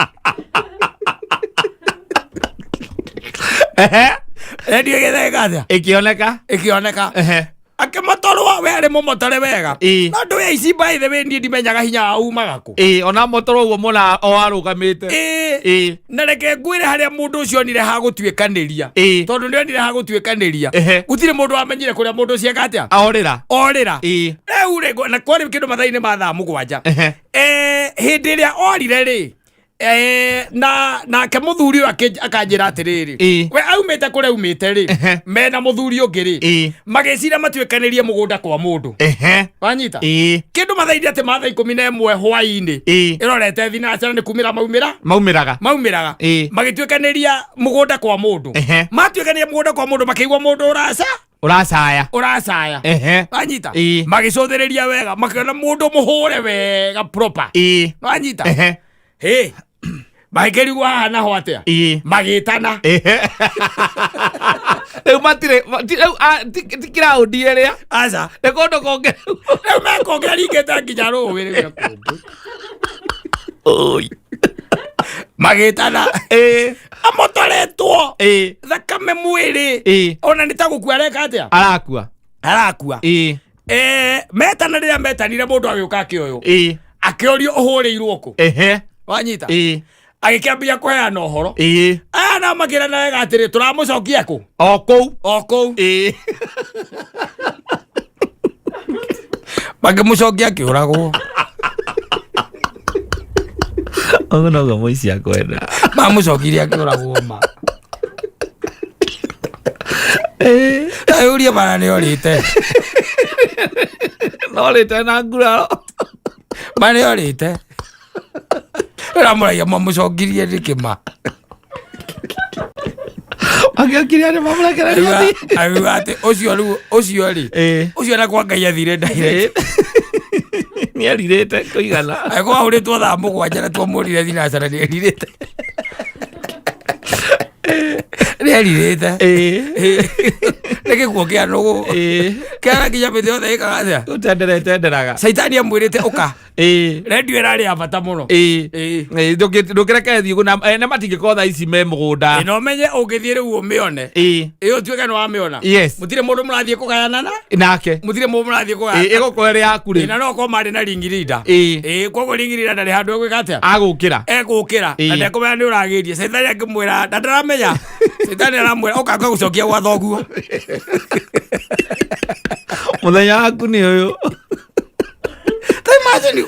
S1: Rendio ĩgĩethwo ĩka atĩa?
S2: Ĩkĩoneka.
S1: Ĩkĩoneka. Akĩmotorwo, we arĩ mũmotore wega. No ndũ ya ici by the way, niĩ ndimenyaga hinya wa umaga kũ.
S2: Ona motoro ũguo mũna o arũgamĩte.
S1: Na reke ngwĩre harĩa mũndũ ũcio onire ha gũtuĩkanĩria. Tondũ nĩ onire ha gũtuĩkanĩria. Gũtirĩ mũndũ wamenyire kũrĩa mũndũ ũcio eka atĩa?
S2: Orĩra.
S1: Orĩra. Rĩu rĩ, na kwarĩ kĩndũ mathaa-inĩ ma thaa 7. Hĩndĩ ĩrĩa orire rĩ, nake mũthuri ũyũ akanjĩra atĩrĩrĩ, we aumĩte kũrĩa aumĩte rĩ, mena mũthuri ũngĩ rĩ, magĩcira matuĩkanĩrie mũgũnda kwa mũndũ. Wanyita? Kĩndũ mathaa-inĩ atĩ ma thaa 11 hwaĩ-inĩ. Ĩrorete thinacara nĩ kumĩra maumĩra?
S2: Maumĩraga.
S1: Maumĩraga. Magĩtuĩkanĩria mũgũnda kwa mũndũ. Matuĩkanĩria mũgũnda kwa mũndũ makĩigua mũndũ ũraca?
S2: Ũracaya.
S1: Ũracaya. Wanyita? Magĩcũthĩrĩria wega, makĩona mũndũ mũhũre wega proper. Wanyita? Hĩ. Magĩkĩrigwo haha naho atĩa? Magĩtana.
S2: Rĩu matirĩ, rĩu, ti kĩraũndi ĩrĩa.
S1: Aca.
S2: Nĩ kũndũ kũngĩ.
S1: Rĩu mekũngĩ aringĩte nginya rũĩ rĩu kũngĩ.
S2: Oi.
S1: Magĩtana. Amotoretwo. Thakame mwĩrĩ. Ona nĩ ta gũkua areka atĩa?
S2: Arakua.
S1: Arakua. Metana rĩrĩa metanire mũndũ agĩũka akĩoywo. Akĩorio ũhũrĩirwo kũ? Wanyita?
S2: Ĩĩ.
S1: Agĩkĩambia kũheana ũhoro.
S2: Ĩĩ.
S1: Aya nao makĩrana wega atĩrĩ, tũramũcokia kũ?
S2: O kũu.
S1: O kũu.
S2: Ĩĩ.
S1: Makĩmũcokia akĩũragwo.
S2: Ũguo noguo mũici akwenda.
S1: Mamũcokirie akĩũragwo ma. Ũrie mana nĩ orĩte.
S2: No rĩte na nguraro.
S1: Ma nĩ orĩte. Ũramũragia mamũcokirie nĩkĩ ma?
S2: Angĩokire arĩa mamũrekereria athiĩ.
S1: Akiuga atĩ ũcio rĩu ũcio rĩ,
S2: Ĩĩ.
S1: ũcio na kwa Ngai athire direct.
S2: Nĩ erirĩte kũigana.
S1: Angĩkorwo ahũrĩtwo thaa 7 na twamũrire thinacara nĩ erirĩte. Nĩ erirĩte.
S2: Ĩĩ.
S1: Nĩ gĩkuo kĩa nũgũ.
S2: Ĩĩ.
S1: Kĩara nginya mĩtĩ yothe ĩkaga atĩa?
S2: Gũtendera ĩtenderaga.
S1: Caitani amwĩrĩte ũka.
S2: Ĩĩ.
S1: Redio ĩrarĩ ya bata mũno.
S2: Ĩĩ.
S1: Ĩĩ.
S2: Ĩĩ, ndũkĩreke thiĩ na ene matingĩkorwo thaa ici me mũgũnda.
S1: Ĩ, na ũmenye ũngĩthiĩ rĩu ũmĩone.
S2: Ĩĩ.
S1: Ĩ ũtuĩke nĩ wamĩona.
S2: Yes.
S1: Mũtirĩ mũndũ mũrathiĩ kũgayana na?
S2: Nake.
S1: Mũtirĩ mũndũ mũrathiĩ
S2: Ĩĩ,
S1: kũgayana.
S2: ĩgũkorwo ĩrĩ yaku
S1: Ĩ, na
S2: rĩ.
S1: no korwo marĩ na ringirida.
S2: Ĩĩ.
S1: Ĩ, koguo ringirida ndarĩ handũ egwĩka atĩa?
S2: Agũkĩra.
S1: Egũkĩra.
S2: Ĩĩ.
S1: Na ndekũmenya nĩ ũragĩrie. Caitani akĩmwĩra na ndaramenya. Caitani aramwĩra ũka ngagũcokia gwa thoguo.
S2: Mũthenya waku nĩ ũyũ.
S1: Ta imagine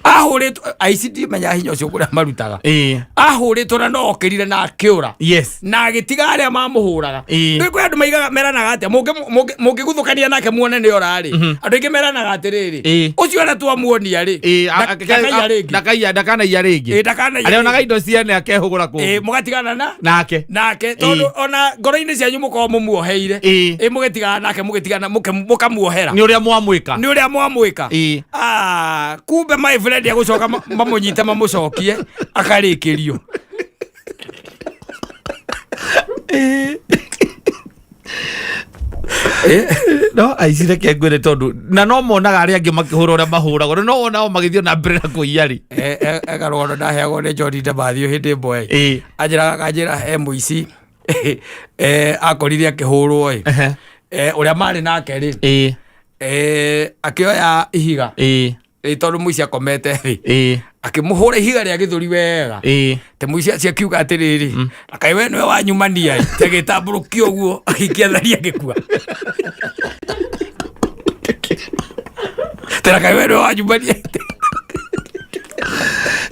S1: ahũrĩtwo aici ndimenya hinya ũcio kũrĩa marutaga.
S2: Ĩĩ.
S1: Ahũrĩtwo na no okĩrire na akĩũra.
S2: Yes.
S1: Na agĩtiga arĩa mamũhũraga.
S2: Ĩĩ.
S1: Rĩu kwĩ andũ maigaga meranaga atĩa mũngĩguthũkania nake muone nĩ ora rĩ, andũ aingĩ meranaga atĩrĩrĩ,
S2: Ĩĩ.
S1: ũcio ũrĩa twamuonia rĩ,
S2: Ĩĩ,
S1: ndakaiya rĩngĩ.
S2: ndakaiya ndakanaiya rĩngĩ.
S1: Ĩĩ, ndakanaiya
S2: Arĩonaga
S1: rĩngĩ.
S2: indo ciene akehũgũra
S1: Ĩĩ,
S2: kũngĩ.
S1: mũgatigana na
S2: Nake.
S1: nake tondũ ona ngoro-inĩ cianyu mũkorwo mũmuoheire.
S2: Ĩĩ.
S1: Ĩĩ, mũgĩtigana nake mũgĩtigana mũkamuohera.
S2: Nĩ ũrĩa mwamwĩka.
S1: Nĩ ũrĩa mwamwĩka.
S2: Ĩĩ.
S1: Ah, kumbe my friend agũcoka mamũnyite mamũcokie akarĩkĩrio.
S2: No aici reke ngwĩre tondũ na no monaga arĩa angĩ makĩhũra ũrĩa mahũragwo no wonao magĩthiĩ na mbere na kũiya rĩ.
S1: Ekarũgano ndaheagwo nĩ John Ndamathio hĩndĩ ĩmwe.
S2: Ĩĩ.
S1: Anjĩraga akanjĩra he mũici akorire akĩhũrwo ĩ.
S2: Ehe.
S1: Ũrĩa marĩ nake rĩ,
S2: Ĩĩ.
S1: akĩoya ihiga.
S2: Ĩĩ.
S1: Ĩ, tondũ mũici akomete thĩ.
S2: Ĩĩ.
S1: Akĩmũhũra ihiga rĩa gĩthũri wega.
S2: Ĩĩ.
S1: Te mũici acio akiuga atĩrĩrĩ, na kaĩ we nĩwe wanyumania ĩ, te agĩtambũrũkia ũguo agĩikia thari agĩkua. Te na kaĩ we nĩwe wanyumania ĩ.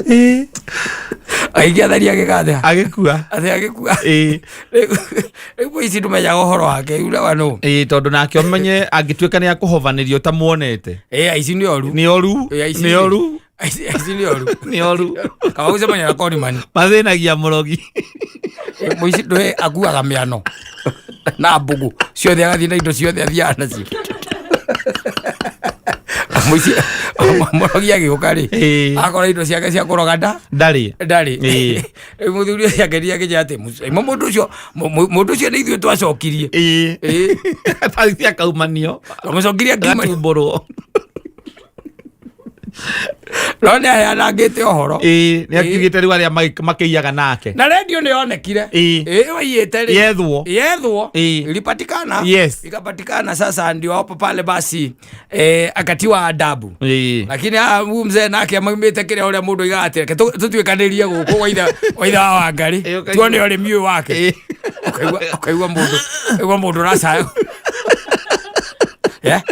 S2: Ĩĩ.
S1: Agĩikia thari agĩka atĩa?
S2: Agĩkua.
S1: Atĩ agĩkua.
S2: Ĩĩ.
S1: Rĩu mũici ndũmenyaga ũhoro wake, yule wa nũ.
S2: Ĩĩ, tondũ nake ũmenye angĩtuĩka nĩ akũhovanĩrio ũtamuonete.
S1: Ĩĩ, aici nĩ oru.
S2: Nĩ oru.
S1: Ĩĩ, aici
S2: Nĩ oru.
S1: Aici nĩ oru.
S2: Nĩ oru.
S1: Kaba gũcemania na conman.
S2: Mathĩnagia mũrogi.
S1: Mũici ndũĩ akuaga mĩano na mbũgũ ciothe agathiĩ na indo ciothe athiaga nacio. Mũici mũrogi agĩũka rĩ,
S2: Ĩĩ.
S1: akora indo ciake cia kũroga nda
S2: Ndarĩ.
S1: ndarĩ.
S2: Ĩĩ.
S1: Rĩu mũthuri ũcio akĩria akĩnjĩra atĩ mũndũ ũcio mũndũ ũcio nĩ ithuĩ twacokirie.
S2: Ĩĩ.
S1: Ĩĩ.
S2: Tathi akaumanio.
S1: Twamũcokirie akiuma.
S2: Agatumbũrwo.
S1: No nĩ aheanangĩte ũhoro.
S2: Ĩĩ, nĩ akiugĩte rĩu arĩa makĩiyaga nake.
S1: Na redio nĩ yonekire.
S2: Ĩĩ.
S1: Ĩĩ waiyĩte rĩ.
S2: Yethwo.
S1: Yethwo.
S2: Ĩĩ.
S1: Ilipatikana.
S2: Yes.
S1: Ikapatikana sasa ndio hapo pale basi akatiwa adabu.
S2: Ĩĩ.
S1: Lakini huyu mzee nake amaumĩte kĩrĩa ũrĩa mũndũ oigaga atĩ reke tũtuĩkanĩrie gũkũ wa ithe wa Wangari.
S2: Ĩĩ, ũkaigua.
S1: Tuone ũrĩmi ũyũ wake.
S2: Ĩĩ.
S1: Ũkaigua mũndũ, ũkaigua mũndũ ũracaya. Yeah?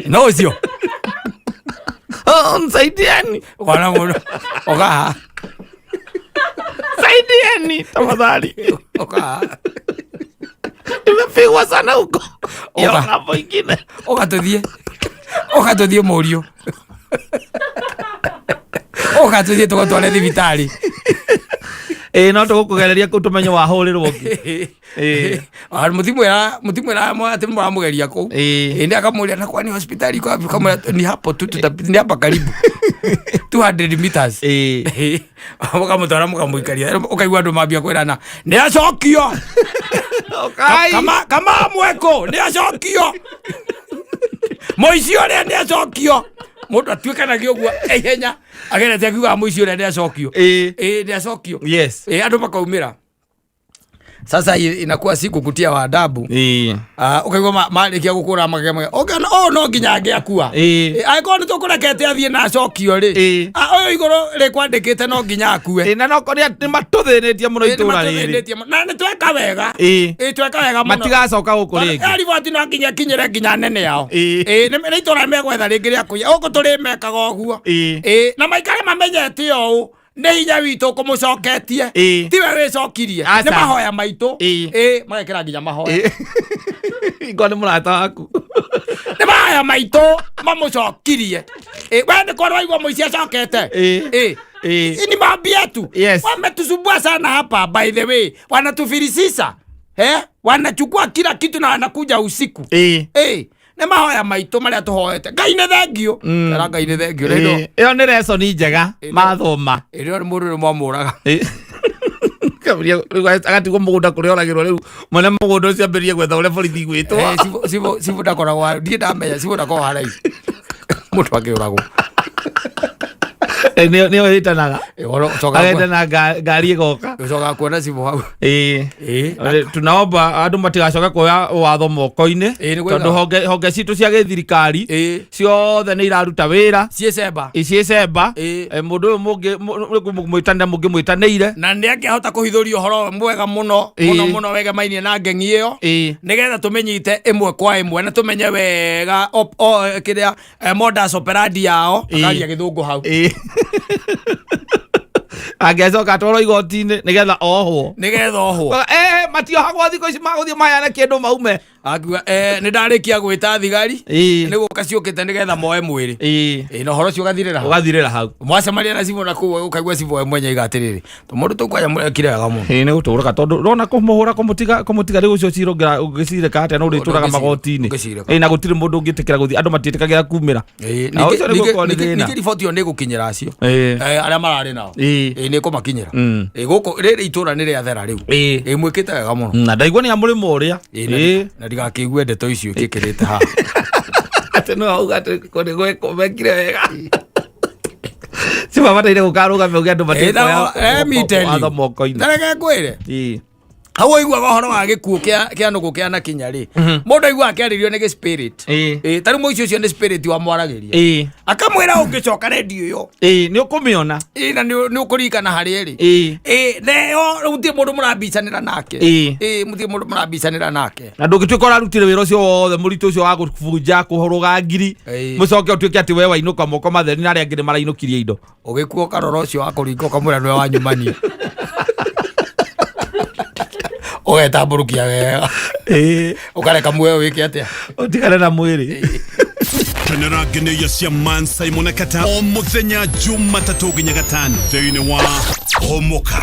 S1: No ũcio.
S2: Oh, msaidieni.
S1: Ũkona mũndũ ũkaha.
S2: Saidieni tafadhali.
S1: Ũkaha.
S2: Nimepigwa sana huko. Hiyo
S1: Oka.
S2: ng'ambo ingine.
S1: Ũgatũthiĩ. Ũgatũthiĩ mũriũ. Ũgatũthiĩ tũgatware thibitarĩ.
S2: Ĩĩ, no tũgũkũgereria kũu tũmenye wahũrĩrwo kĩ. Ĩĩ.
S1: Mũtimwĩra atĩ mũramũgeria kũu.
S2: Ĩĩ.
S1: Ĩndĩ akamũria na kwani hospitali iko wapi? Kamwĩra ni hapo tu, ni hapa karibu 200 meters.
S2: Ĩĩ.
S1: Mũkamũtwara mũkamũikaria ũkaigua andũ mambia kwĩrana nĩ acokio.
S2: Ũkai.
S1: Kama mweko nĩ acokio. Mũici ũrĩa nĩ acokio. Mũndũ atuĩkanagia ũguo ihenya agerete akiugaga mũici ũrĩa nĩ acokio.
S2: Ĩĩ.
S1: Ĩĩ, nĩ acokio.
S2: Yes.
S1: Ĩĩ, andũ makaumĩra. Sasa inakuwa siku kutia wadabu. Ukaigua marĩkia gũkũra magema ũkona ũyũ no nginya angĩakua. Angĩkorwo nĩ tũkũrekete athiĩ na acokio rĩ, ũyũ igũrũ rĩkwandĩkĩte no nginya akue.
S2: Na no nĩ matũthĩnĩtie mũno itũra rĩrĩ.
S1: Nĩmatũthĩnĩtie mũno. Na nĩ tweka wega. Tweka wega mũno.
S2: Matigacoka gũkũ rĩngĩ.
S1: Riboti no nginya kinyĩre nginya nene yao. Nĩ itũra megwetha rĩngĩ rĩa kũiya gũkũ tũrĩ mekaga ũguo. Na maikare mamenyete ũũ nĩ hinya witũ kũmũcoketie, tiwe wĩcokirie.
S2: Aca.
S1: Nĩ mahoya maitũ. Magekĩra nginya mahoya.
S2: Ingorwo nĩ mũrata waku.
S1: Nĩ mahoya maitũ mamũcokirie. We nĩ korwo waigua mũici acokete. Ni maombi yetu. Wametusumbua sana hapa, by the way wanatufirisisa, eh? Wanachukua kila kitu na wanakuja usiku. Nĩ mahoya maitũ marĩa tũhoete. Ngai nĩ thengio. Era Ngai nĩ thengio. Rĩo
S2: Ĩyo nĩ lesson njega mathoma.
S1: Ĩrĩo nĩ mũndũ nĩ mwamũraga.
S2: Kabiria rĩu agatigwo mũgũnda kũrĩa oragĩrwo, rĩu mwene mũgũnda ũcio ambĩrĩrie gwetha ũrĩa borithi gwĩtwo.
S1: Cibũ ndakoragwo, ndiĩ ndamenya cibũ ndakoragwo haraihu mũndũ akĩũragwo.
S2: Nĩyo ĩtanaga.
S1: Ũcokaga
S2: Agetana ngari ĩgoka.
S1: Ũcokaga kuona cibũ hau.
S2: Tunaomba andũ matigacoke kuoya watho moko-inĩ,
S1: Nĩ gwĩka.
S2: tondũ honge citũ cia gĩthirikari ciothe nĩ iraruta wĩra.
S1: Ciĩ cemba.
S2: Ciĩ cemba. Mũndũ ũyũ mũngĩmwĩtanĩra mũngĩmwĩtanĩire.
S1: Na nĩ angĩahota kũhithũria ũhoro mwega mũno mũno mũno wegemainie na ngengi ĩyo, nĩgetha tũmĩnyite ĩmwe kwa ĩmwe na tũmenye wega kĩrĩa modus operandi yao. Akaria gĩthũngũ hau.
S2: Angĩcoka atwarwo igoti-inĩ nĩgetha ohwo.
S1: Nĩgetha ohwo.
S2: Matiohagwo thikũ ici, magũthiĩ maheane kĩndũ maume.
S1: Akiuga nĩ ndarĩkia gwĩta thigari, nĩ gũka ciũkĩte nĩgetha moe mwĩrĩ. Na ũhoro ũcio ũgathirĩra hau.
S2: Ũgathirĩra hau.
S1: Mwacemania na cibũ na kũu ũkaigua cibũ we mwenye iga atĩrĩrĩ, to mũndũ tũkwanya mũrekire wega mũno.
S2: Nĩ gũtũrũka tondũ rona kũmũhũra kũmũtiga rĩu ũcio cira ũngĩcirĩka atĩa no ũrĩtũraga
S1: Ndũngĩcirĩka.
S2: magoti-inĩ.
S1: Ndũngĩcirĩka.
S2: Na gũtirĩ mũndũ ũngĩtĩkĩra gũthiĩ, andũ matiĩtĩkagĩra kumĩra. Na ũcio nĩ gũkorwo nĩ thĩna.
S1: Ningĩ riboti ĩyo nĩ ĩgũkinyĩra acio arĩa mararĩ nao. Nĩ ĩkũmakinyĩra. Gũkũ rĩrĩ itũra nĩ rĩathera rĩu. Mwĩkĩte wega mũno.
S2: Na ndaigua nĩ amũrĩmo ũrĩa.
S1: Na ndigakĩigue ndeto icio ikĩkĩrĩte haha.
S2: Atĩ no auga atĩ kũrĩ gwĩkwo mekire wega, cibabataire gũkarũgame ũge andũ
S1: Let me tell you.
S2: watho moko-inĩ.
S1: Tareke ngwĩre, hau ũiguaga ũhoro wa gĩkuũ kĩa nũgũ kĩa nakinya rĩ, mũndũ aiguaga akĩarĩrio nĩ gĩ-spirit. Ta rĩu mũici ũcio nĩ spirit wamwaragĩria, akamwĩra ũngĩcoka redio ĩyo,
S2: Nĩ ũkũmĩona.
S1: Na nĩ ũkũririkana harĩa ĩrĩ. Neo rĩu mũtirĩ mũndũ mũrambicanĩra nake. Mũtirĩ mũndũ mũrambicanĩra nake.
S2: Na ndũngĩtuĩka ũrarutire wĩra ũcio wothe mũritũ ũcio wa gũbunja kũhũrũga ngiri, mũcoke ũtuĩke atĩ we wainũka moko matheri na arĩa angĩ nĩ marainũkirie indo.
S1: Ũgĩkua ũkarora ũcio wa kũringa ũkamwĩra nĩwe wanyumania, ũgetambũrũkia wega, ũkareka muoyo wĩke atĩa?
S2: Ũtigane na mwĩrĩ.
S3: Kenera ngeneia cia Man Simon Kata o muthenya Jumatatũ nginya Gatano thĩinĩ wa Homoka.